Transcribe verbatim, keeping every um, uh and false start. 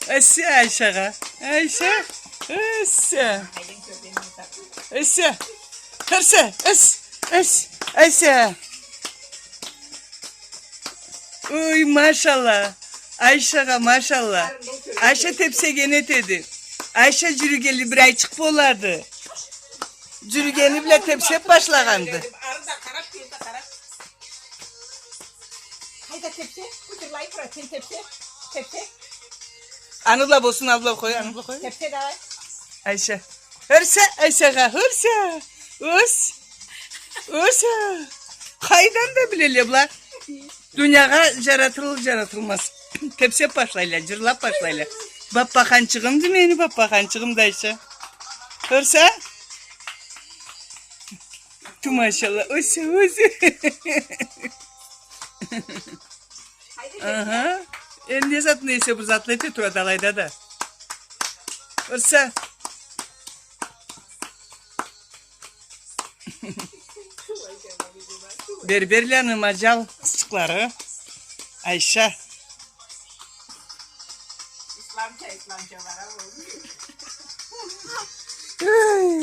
Эсе Айшагъа. Айша. Эсе. Эсе. Хырса. Эс. Эс. Эсе. Ой, машалла. Айшагъа, машалла. Айша тепсеген этеди. Айша джюрюгенли бир айчыкъ болады. Джюрюгени бла тепсеп башлагъанды. Ары да къарап, бери да къарап. Хайда, тепсе, кутурлай тура, сен тепсе, тепсе. Аны бла болсун, аны бла къой, аны бла къой. Тепсе, давай. Айша. Хырса, Айшагъа, хырса. Ус. Ус. Къайдан да билелле была? Дуниягъа джаратылып, джаратылмаз. Тепсеп башлайла, джырлап башлайла. Баппаханчыгъымды мени, баппаханчыгъымды Айша. Хырса. Ту, машалла, ус, ус. Аха. Энди не затны эсе, бир затла эте турады алайда да. Хырса. Бери берле аны, маджал къызчыкълары. Айша. Исламча, исламча бара болду. Эй.